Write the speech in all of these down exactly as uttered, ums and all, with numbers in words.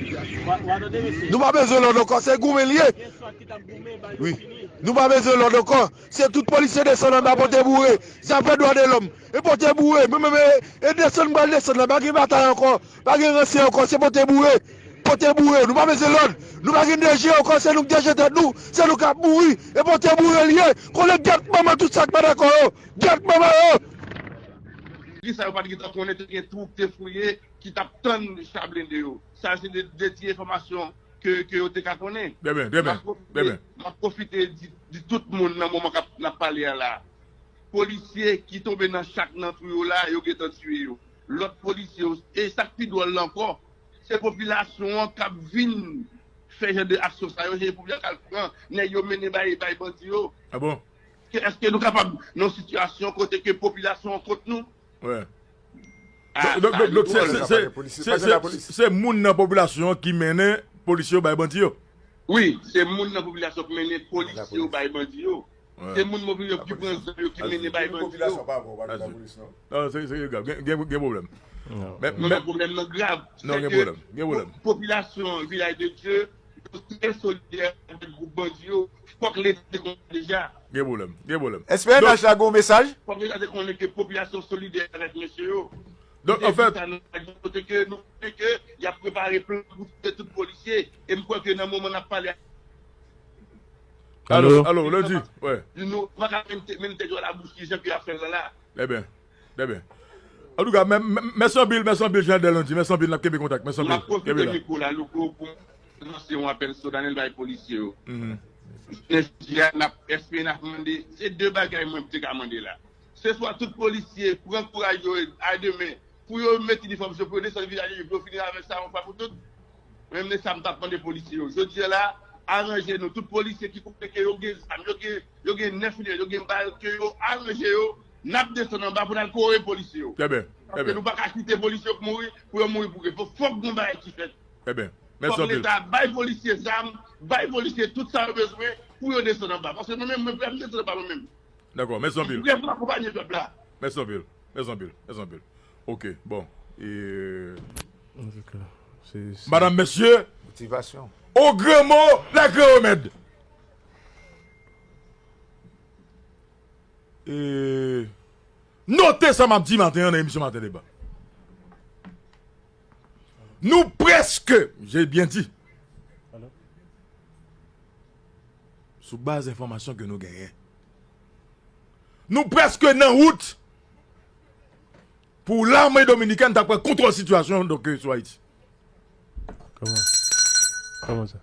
Nou pa bezwen lòd ankò, se goumen l ye. Wi. Nou pa bezwen lòd ankò. Se tout polisye desann anba pote boure. Zafè dwa de lòm. E pote boure. Mwen menm e, e desann m pral desann la. Pa gen batay ankò. Pa gen ransè ankò. Se pote boure. Pote boure. Nou pa bezwen lòd. Nou pa gen D G ankò. Se nou k D G tèt nou. Se nou k ap mouri. E pote boure l ye. Konnen gyèt manman tout sa k pa dakò yo. Gyèt manman yo. Polis sa yo pa t gentan konnen te gen twou k te fouye ki t ap tann cha blende yo. Sa se de, de ti enfòmasyon ke, ke yo te ka konnen. Trè byen, trè byen, trè byen. M ap pwofite, m ap pwofite di, di tout moun nan moman k ap, n ap pale a la. Polisye ki tonbe nan chak nan twou yo la, yo gentan tiye yo. Lòt polisye yo, e sa k pi dwòl la ankò, se popilasyon an k ap vin fè jan de aksyon sa yo, se popilasyon k al pran nèg yo mennen bay, bay bandi yo. Ah bon? Ke, èske nou kapab nan yon sitiyasyon kote ke popilasyon an kont nou? Wè. Ah, donk, sa donk, donk, se, dwòl. Se, se, se, se, se moun nan popilasyon an ki mennen polisye yo bay bandi yo? Wi, se moun nan popilasyon ki mennen polisye yo bay bandi yo. Wè. Se moun popilasyon ki pran zam yo ki mennen bay bandi yo. Popilasyon pa bon, pa gen lapolis, non. Non, se, se grav. Gen, gen, gen pwoblèm. Non. Men, non, men, non, pwoblèm nan grav. Non, gen pwoblèm. Gen pwoblèm. Popilasyon Vilaj de Dye, yo trè solidè avèk gwoup bandi yo. Fòk Leta te konnen deja. Gen pwoblèm. Gen pwoblèm. S P N H la gen yon mesaj? Fòk Leta te konnen ke popilasyon solidè avèk mesye yo. Donk, anfèt, kote ke nou konnen ke y ap prepare plan pou tiye tout polisye. E m kwè ke nan moman n ap pale a, alo, alo, Lundi, wè. Nou pa ka menm te, menm tèt yo a labouch ki jan ke y ap fè l la. Trè byen. Trè byen. Antouka, mè-, mè-, mèsi anpil, mèsi anpil, Jean Delondy, mèsi anpil, n ap kenbe kontak, mèsi anpil. M ap pwofite kenbe la. Mikwo la, Louko, pou m lanse yon apèl solanèl bay polisye yo. Mhm. Jounen jodi a, n ap, S P N ap mande, se de bagay mwen te ka mande la. Se swa tout polisye pran kouraj yo a de men, pou yo met inifòm yo, pou yo desann Vilaj de Dye, pou yo fini avèk sa yon fwa pou tout. Mwen menm, se sa m t ap mande polisye yo. Jodi a la, aranje nou. Tout polisye ki konnen ke yo gen zam, yo gen, yo gen nèf milimèt, yo gen bal, ke yo aranje yo, n ap desann anba pou n al kore polisye yo. Trè byen, trè byen. Paske nou pa ka kite polisye yo mouri, pou yo mouri pou ryen. Fòk, fòk gen yon bagay ki fèt. Trè byen. Mèsi anpil. Fòk Leta bay polisye zam, bay polisye tout sa yo bezwen pou yo desann anba. Paske mwen menm, mwen prè pou m desann anba mwen menm. Dakò, mèsi anpil. Mwen prè pou m akonpaye pèp la. Mèsi anpil. Mèsi anpil. Mèsi anpil. Ok, bon. E, madam, mesye, motivasyon. Au grand mot, les grands remèdes. E, note sa m ap di maten an nan emisyon Maten Deba. Nou prèske, j'ai bien dit, sou baz enfòmasyon ke nou genyen, nou prèske nan wout pou lame dominikèn ta pran kontwòl sitiyasyon, donk, sou Ayiti. Kòman? Kòman sa?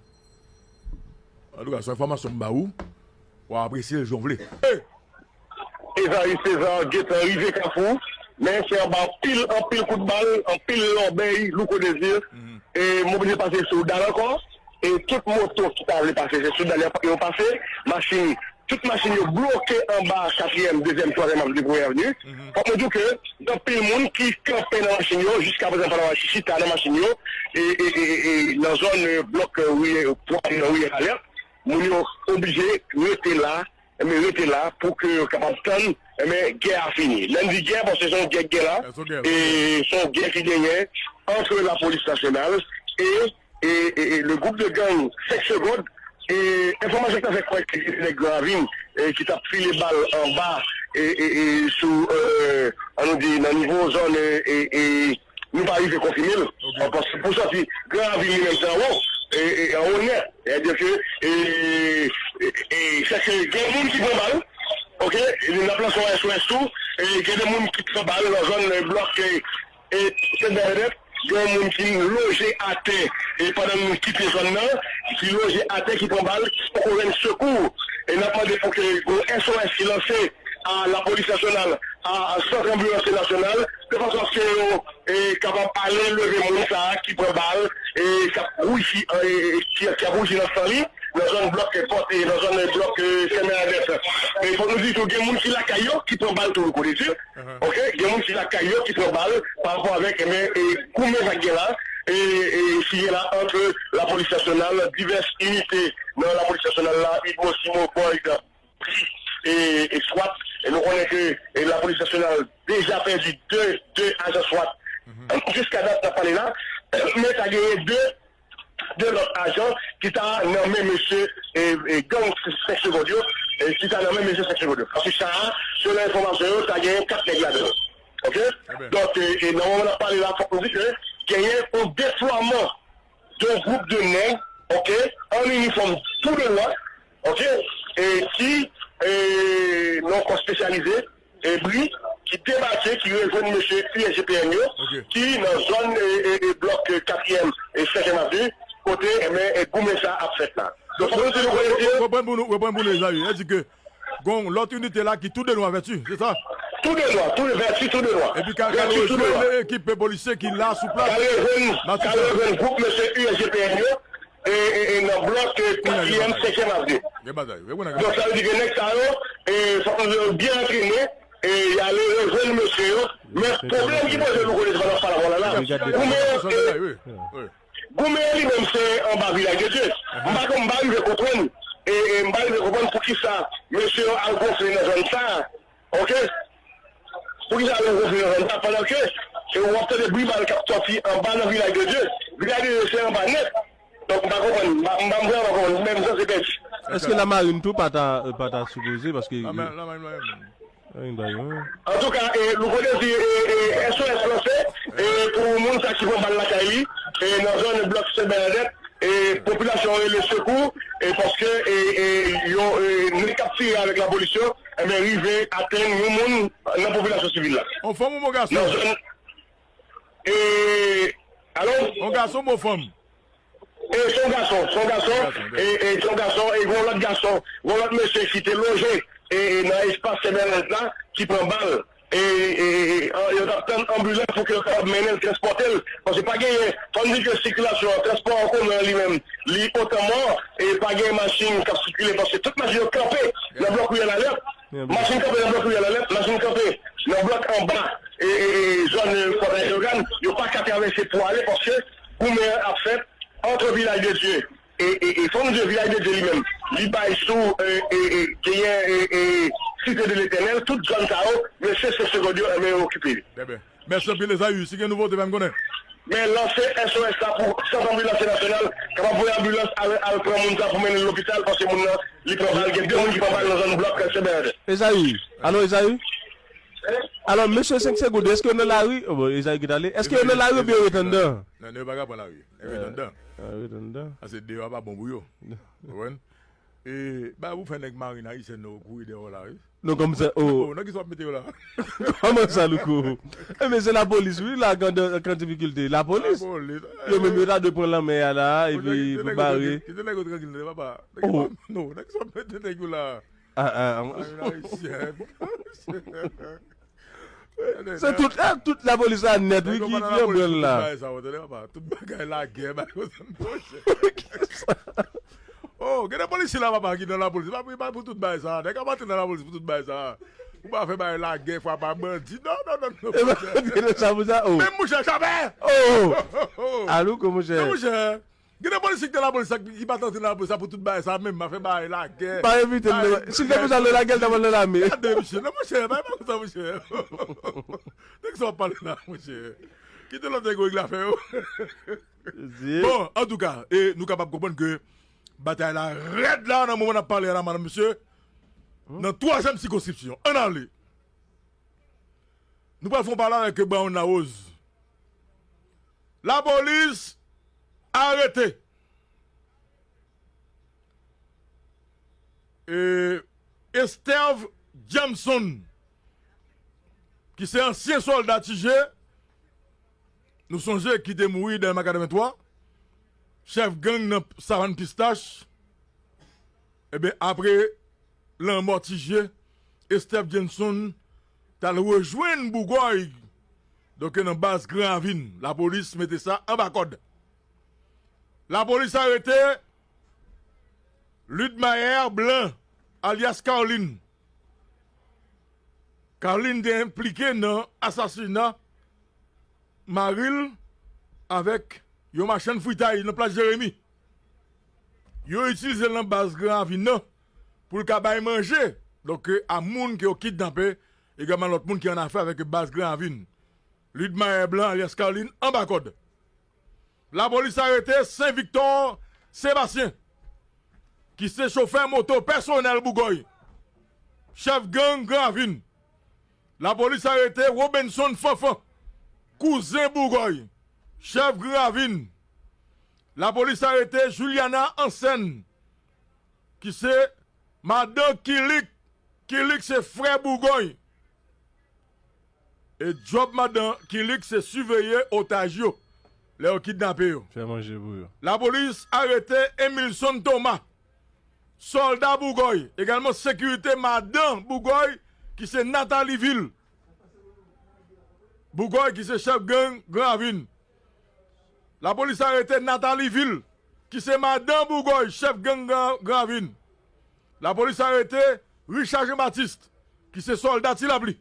Antouka, se enfòmasyon m ba ou, w a apresye l jan w vle. Ezayi Seza gentan rive Kafou, men se anba anpil, anpil kout bal, anpil lòbèy, Louko Dezi. E m oblije pase sou dal ankò. E tout moto ki ta vle pase, se sou dal yo pase. Machin, tout machin yo bloke anba katriyèm, dezyèm, twazyèm avni, premye avni. Fòk mwen di w ke gen anpil moun ki kanpe nan machin yo, jiskaprezan pa nan machin, chita nan machin yo, e, e, e, e, e nan zòn, e, blòk, e, Riyè, nan Riyè Kalè. Moun yo oblije rete la, enben, rete la pou ke yo kapab tann, enben, gè a fini. Lè n di gè, paske se yon gè, gè la, e se yon gè ki genyen ant lapolis nasyonal e, e, e, e le groupe de gang Sèk Segond. E enfòmasyon ki ta fè kwè ke se nèg Gran Ravin, e, ki t ap file bal anba, e, e, e sou, e, an nou di, nan nivo zòn, e, e, e, nou pa rive konfime l. Paske pou sòti Gran Ravin li menm se anwo, e, e, anwo nèt. Sètadi ke, e, e, e, sèke gen moun ki pran bal, oke, e n ap lanse yon S O S tou, e gen de moun ki pran bal nan zòn, e, blòk, e, e, Sent Bènadèt, gen yon moun ki loje atè, e pandan nou kite zòn nan, ki loje atè, ki pran bal, ki poko jwenn sekou. E n ap mande pou ke yon S O S ki lanse a lapolis nasyonal, a, a sant anbilans nasyonal, de fason aske yo, e, kapab ale leve moun sa a ki pran bal, e, k ap wouji, e, e, ki, ki ap wouji nan san li, nan zòn blòk, e, pòt, e, nan zòn, e, blòk, e, Sent Bènadèt. E fò nou di tou, gen moun ki lakay yo, ki pran bal tou, Louko Dezi. Oke, gen moun ki lakay yo, ki pran bal, pa rapò avèk, enben, e, goumen sa k gen la, e, e, ki gen la ant lapolis nasyonal, divès inite nan lapolis nasyonal la, UDMO, CIMO, BOID, e, e swat. E nou konnen ke, e, lapolis nasyonal deja pèdi de, de ajan swat. Jiska dat n ap pale la, men ta genyen de, de lòt ajan ki ta nan men mesye e, e gang senk segond yo, e, ki ta nan men mesye senk segond yo. Paske sa a, selon enfòmasyon yo, ta genyen kat nèg ladan l. Oke? Donk, e, e nan moman n ap pale la, fòk nou di ke genyen yon deplwaman de yon gwoup de nèg, oke, an inifòm tou de nwa, oke, e ki, e, nan yon kò espesyalize, e, bri, ki debake, ki rejwenn mesye U S G P N yo, ki nan zòn, e, e, e, blòk, e, katriyèm e senkyèm avni, kote, enben, e, goumen sa ap fèt la. Donk, fòk nou di nou konnen ke Reprann pou nou, reprann pou nou, Ezayi. Sa di ke gon lòt inite la ki tou de nwa vèti, se sa? Tou de nwa, tou vèti, tou de nwa. Epi ka, ka rejwenn ekip polisye ki la sou plas. Ka rejwenn, ka rejwenn gwoup mesye U S G P N yo, e, e, e nan blòk, e, katriyèm, senkyèm avni. Gen batay. Donk, sa vle di ke nèg sa yo, e, fòk nou di yo byen antrene, e, y ale rejwenn mesye yo. Men pwoblèm ki poze nou konnen se pa nan Falavòla la. Goumen, e, Goumen an li menm se anba Vilaj de Dye. M pa konn, m pa rive konprann, e, e, m pa rive konprann poukisa mesye yo al gonfle nan zòn sa a. Oke? Poukisa yo al gonfle nan zòn sa a pandan ke, e, w ap tande bri bal k ap sòti anba nan Vilaj de Dye? Vilaj de Dye se anba nèt. Donk, m pa konprann, m pa, m pa, m vrèman pa konprann, menm sanse pèdi. Èske Lamarin tou pa ta, pa ta sipoze, paske Lamarin, Lamarin, Lamarin. Antouka, e, nou konnen di, e, e, S O S lanse, e, pou moun sa ki pran bal lakay li, e, nan zòn blòk Sent Bènadèt, e, popilasyon an rele sekou, e, paske, e, e, yo, e, nèg k ap tire avèk lapolis yo, enben, rive atenn yon moun nan popilasyon sivil la. On fanm oubyen gason? Nan zòn, e, alo? On gason oubyen on fanm? E, se yon gason, se yon gason, e, e, se yon gason, e, gen yon lòt gason, gen yon lòt mesye ki te loje, e, e, nan espas Sent Bènadèt la, ki pran bal. E, e, e, e, an, yo t ap tann anbilans pou ke yo kapab mennen l, transpòte l. Paske pa genyen, fò n di ke sikilasyon an, transpò an komen an li menm, li otan mò, e pa gen machin k ap sikile, paske tout machin yo kanpe nan blòk Riyèl Alèt. Machin kanpe nan blòk Riyèl Alèt, machin kanpe nan blòk anba, e, e, e, zòn, e, Fòtay Leyogàn, yo pa ka travèse pou ale, paske goumen an ap fèt ant Vilaj de Dye e, e, e fò nou di Vilaj de Dye li menm, li bay sou, e, e, e, genyen, e, e, Site de Letènèl, tout zòn sa yo, mesye Senk Segond yo, enben, yo okipe li. Trè byen. Mèsi anpil, Ezayi. Si gen nouvote, fè m konnen. Men lanse S O S la pou Sant Anbilans Entènasyonal, kapab voye anbilans al, al pran moun sa pou mennen l lopital, paske moun nan, li pran bal, gen de moun ki pran bal nan zòn blòk Sent Bènadèt. Ezayi, alo, Ezayi? Alò, mesye Senk Segond, èske yo nan lari? Oh, bon, Ezayi ki t ale. Èske yo nan lari oubyen yo ret anndan? Non, non, yo pa ka pran lari. Yo ret anndan. Ah, yo ret anndan. Paske deyò a pa bon pou yo. Ou konprann? E, ba pou fè nèg marin ayisyèn nan kouri dèyè w la, wi. Non, kòman sa, oh. Oh, nan kisa w ap mete yo la? Kòman sa, Louko? Enben, se lapolis, wi, la, k an, k an difikilte. Lapolis. Lapolis. Yo menm, yo ta dwe pran lanmè a la, epi pou bare. Kite nèg yo trankil, kite nèg yo trankil, papa. Nèg yo pa, non, nan kisa w ap mete nèg yo la? Ah, ah, ah. Marin ayisyèn. Se tout, eh, tout lapolis la nèt, wi, ki, ki an branl la. Tout bagay sa, w tande, papa. Tout bagay lagè, bagay konsa, monchè. Oh, gen de polisye la, papa, ki nan lapolis. Pa, pa pou tout bagay sa. Nèg ap antre nan lapolis pou tout bagay sa. Ou pa fè bagay lagè, frape a bandi. Non, non, non, non, monchè. Sa pou sa, oh. Men, monchè, chapè! Oh! Alouko, monchè. Men, monchè. Gen de polisye ki te lapolis la, ki pa t antre nan lapolis la pou tout bagay sa menm, afè bagay lagè. Pa envite l nan, si l te bezwen al nan lagè, l t ap al nan lame. Gade, mesye, non, monchè, pa, pa konsa, monchè. Nèg sa w ap pale la, monchè. Kite lòt nèg yo regle afè yo. Bon, antouka, e nou kapab konprann ke batay la rèd la, nan moman n ap pale a la, madanm, mesye. Nan twazyèm sikonskripsyon. Ann ale. Nou pral fè yon pale avèk Brown Larose. Lapolis arete, e, Estève Jameson, ki se ansyen sòlda Ti Je, nou sonje, ki te mouri dèyè Makadam vennntwa, chèf gang nan Savann Pistach. Ebyen, apre lanmò Ti Je, Estève Jameson t al rejwenn Bougòy, donk nan baz Gran Ravin. Lapolis mete sa anba kòd. Lapolis arete Ludmayer Blanc, alyas Carline. Carline te enplike nan asasina mari l avèk yon machann fritay nan Plas Jeremi. Yo itilize l nan baz Gran Ravin nan pou l ka bay manje, donk, a moun ke yo kidnape, egalman lòt moun ki an afè avèk baz Gran Ravin. Ludmayer Blanc, alyas Carline, anba kòd. Lapolis arete Sen Viktò Sebastyen, ki se chofè moto pèsonèl Bougòy, chèf gang Gran Ravin. Lapolis arete Robenson Fanfan, kouzen Bougòy, chèf Gran Ravin. Lapolis arete Juliana Ansen, ki se madan Kilik. Kilik se frè Bougòy. E djòb madan Kilik se siveye otaj yo lè yo kidnape yo. Fè manje pou yo. Lapolis arete Emilson Thomas, sòlda Bougòy, egalman sekirite madan Bougòy, ki se Nathalie Ville. Bougòy, ki se chèf gang Gran Ravin. Lapolis arete Nathalie Ville, ki se madan Bougòy, chèf gang Gran, Gran Ravin. Lapolis arete Richard Jean Baptiste, ki se sòlda Ti Lapli.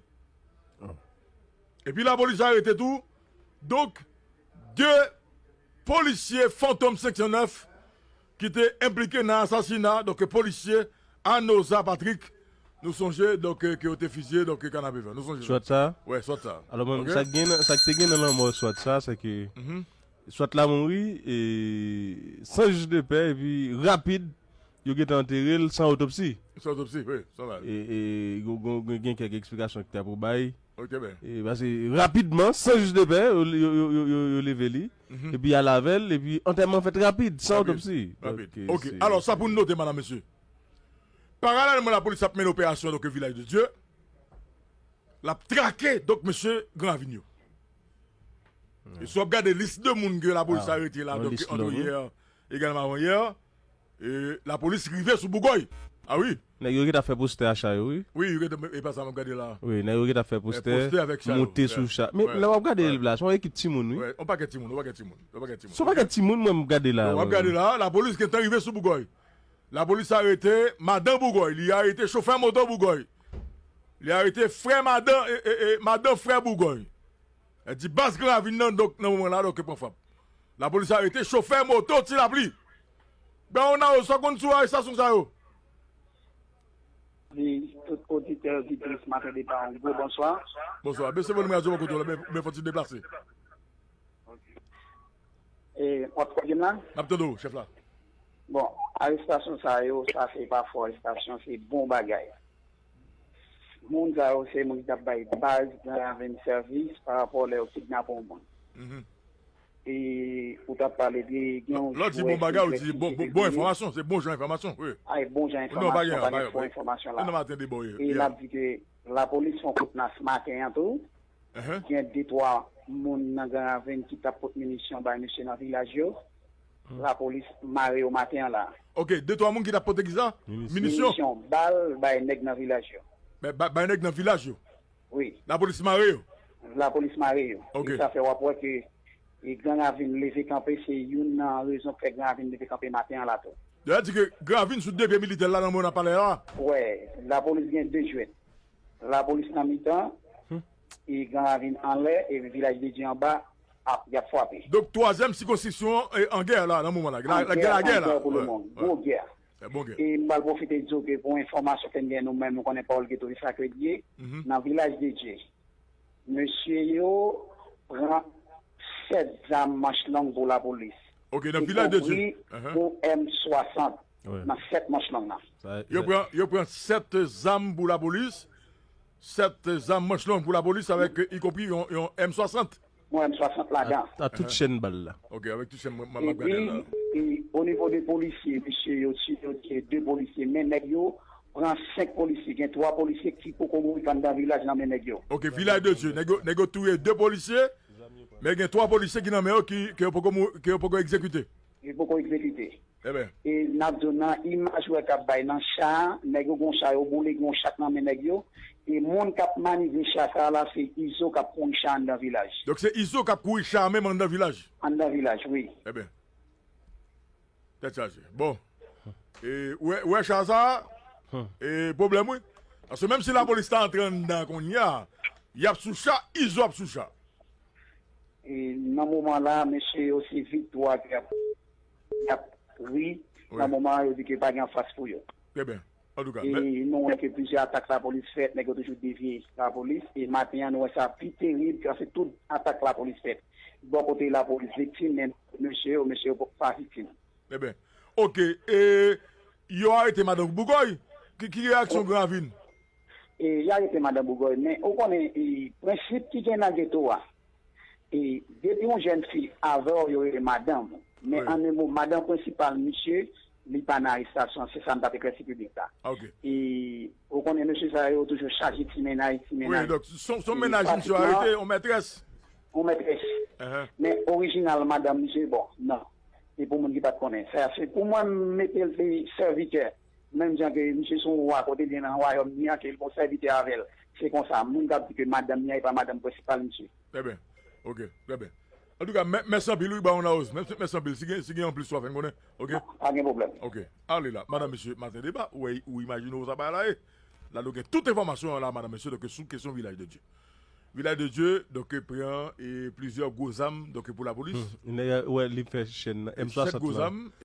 Epi lapolis arete tou, donk, de polisye Fantom senk san nèf ki te enplike nan asasina, donk, polisye Anoza Patrick, nou sonje, donk, ke yo te fizye, donk, Kanapevè. Nou sonje sa? Swat sa? Wè, swat sa. Alò, mwen, sa k gen nan, sa k te gen nan lanmò Swat sa, se ke Swat la mouri, e, san jij de pè, epi rapid, yo gentan antere l san otopsi. San otopsi, wi, san analiz. E, e, gon, gon, gon, gen kèk eksplikasyon ki ta pou bay. Ok, ben. E, paske rapidman, san jij de pè, yo, yo, yo, yo, yo, yo leve li. Epi y al avè l, epi antèman fèt rapid, san otopsi. Rapid. Ok, alò, sa pou n note, madam, mesye. Paralèlman, lapolis ap mennen operasyon, donk, Vilaj de Dye. L ap trake, donk, mesye Gran Ravin yo. E si w ap gade lis de moun ke lapolis arete la, donk, ant yè, egalman avan yè, e lapolis rive sou Bougòy. A wi. Nèg yo gentan fè postè a cha yo, wi. Wi, yo gentan, e pa sa m ap gade la. Wi, nèg yo gentan fè postè, postè avèk cha yo, monte sou cha. Men lè w ap gade l la, se yon ekip timoun, wi. Yon pakèt timoun, yon pakèt timoun, yon pakèt timoun. Se yon pakèt timoun, mwen, m ap gade la. W ap gade la, lapolis gentan rive sou Bougòy. Lapolis arete madan Bougòy, li arete chofè moto Bougòy. Li arete frè madan, e, e, e, madan frè Bougòy. Li di baz Gran Ravin nan, donk, nan moman la, donk, pran frap. Lapolis arete chofè moto Ti Lapli. Ben, on a sa konn sou arestasyon sa yo. Di tout oditè, oditris Maten Depa, yon gwo bonswa. Bonswa. Bese volim radyo bò kote w la, men, men fò ti deplase. E, w ap tande m la? N ap tande w, chèf la. Bon, arestasyon sa yo, sa se pa fo arestasyon, se bon bagay. Moun sa yo, se moun ki t ap bay baz Gran Ravin sèvis pa rapò lè yo kidnape yon moun. E ou t ap pale de gen yon jwè, se jwè ki te genyen. Lè w di bon bagay, ou di bon, bon, bon enfòmasyon, se bon jan enfòmasyon, wi. A, e bon jan enfòmasyon, pa gen fo enfòmasyon la. E n ap di ke lapolis fè yon kout nas maten an tou. Gen de twa moun nan Gran Ravin ki t ap pot minisyon bay mesye nan vilaj yo. Lapolis mare yo maten an la. Ok, de twa moun ki t ap pote kisa? Minisyon. Minisyon, bal bay nèg nan vilaj yo. Bay, bay, bay nèg nan vilaj yo? Wi. Lapolis mare yo? Lapolis mare yo. Ok. E sa fè w ap wè ke, e, Gran Ravin leve kanpe, se youn nan rezon k fè Gran Ravin leve kanpe maten an la tou. Sa di ke Gran Ravin sou de pye militè la nan moman n ap pale la? Wè, lapolis gen de jwèt. Lapolis nan mitan, e Gran Ravin anlè, e Vilaj de Dye anba, ap, y ap frape. Donk, twazyèm sikonskripsyon an, e, an gè la, nan moman la. An gè, an gè pou le moman. Gwo gè. E m pral pwofite di w ke pou enfòmasyon ke n gen nou menm, nou konnen pawòl geto se sa ke l ye. Nan Vilaj de Dye, mesye yo pran sèt zam manch long pou lapolis. Ok, nan Vilaj de Dye. Ikonpri yon M swasant nan sèt manch long nan. Yo pran, yo pran sèt zam pou lapolis, sèt zam manch long pou lapolis, avèk, ikonpri yon, yon M swasant. Yon M swasant ladan. A, a tout chenn bal la. Ok, avèk tout chenn, mwen, mwen, m ap gade la. Epi, e, o nivo de polisye, mesye yo tiye, yo tiye de polisye, men nèg yo pran senk polisye, gen twa polisye ki poko mouri anndan vilaj nan men nèg yo. Ok, Vilaj de Dye, nèg yo, nèg yo touye de polisye, men gen twa polisye ki nan men yo ki, ke yo poko mou-, ke yo poko egzekite. Yo poko egzekite. Eben. E n ap di w nan imaj ou wè k ap bay nan cha a, nèg yo gon cha yo boule, gon cha k nan men nèg yo. E moun k ap manivre cha sa a la, se Izo k ap kouri cha anndan vilaj. Donk se Izo k ap kouri cha a menm anndan vilaj? Anndan vilaj, wi. Eben. Tèt chaje. Bon. E, ou wè, ou wè cha sa a? E, pwoblèm, wi. Paske menm si lapolis ta antre anndan kounye a, y ap sou cha, Izo ap sou cha. E nan moman la, mesye yo se viktwa ke y ap, y ap ri. Nan moman an, yo di ke pa gen anfas pou yo. Trè byen. Antouka, e nou wè ke plizyè atak lapolis fèt, nèg yo toujou devye lapolis. E maten an, nou wè sa pi terib, paske tout atak lapolis fèt. Bò kote lapolis viktim, men mesye yo, mesye yo pa viktim. Eben, oke, e yo arete madan Bougòy? Ki, ki reyaksyon Gran Ravin? E, y arete madan Bougòy, men ou konnen, e, prensip ki gen nan geto a, e, depi yon jèn fi avè w, yo rele madanm ou. Men an en mo, madanm prensipal misye, li pa nan arestasyon, se sa m t ap eklèsi piblik la. E, ou konnen mesye sa yo toujou chaje ti mennaj, ti mennaj. Wi, donk, se yon mennaj misye arete, yon mètrès. Yon mètrès. Men orijinal madanm misye, bon, non. E pou moun ki pa t konnen. Sa, se pou mwen, m mete l se sèvitè. Menm jan ke misye se yon wa, kote l ye nan wayòm li an, ke l gon sèvitè avè l. Se konsa, moun k ap di ke madanm li an e pa madanm prensipal misye. Trè byen. Oke, trè byen. Antouka, mè-, mèsi anpil, wi, Bawon Lawoz. Mèsi, mèsi anpil. Si gen, si gen yon plis, w a fè n konnen. Oke? Pa gen pwoblèm. Oke. Ale la. Madanm, mesye, maten deba, ou wè, ou imajine w sa bagay la ye. La, nou gen tout enfòmasyon an la, madanm, mesye, donk, sou kesyon Vilaj de Dye. Vilaj de Dye, donk, pran, e, plizyè gwo zam, donk, pou lapolis. Nèg, wè, li fè chèn nan M swasant lan. Chèn gwo zam.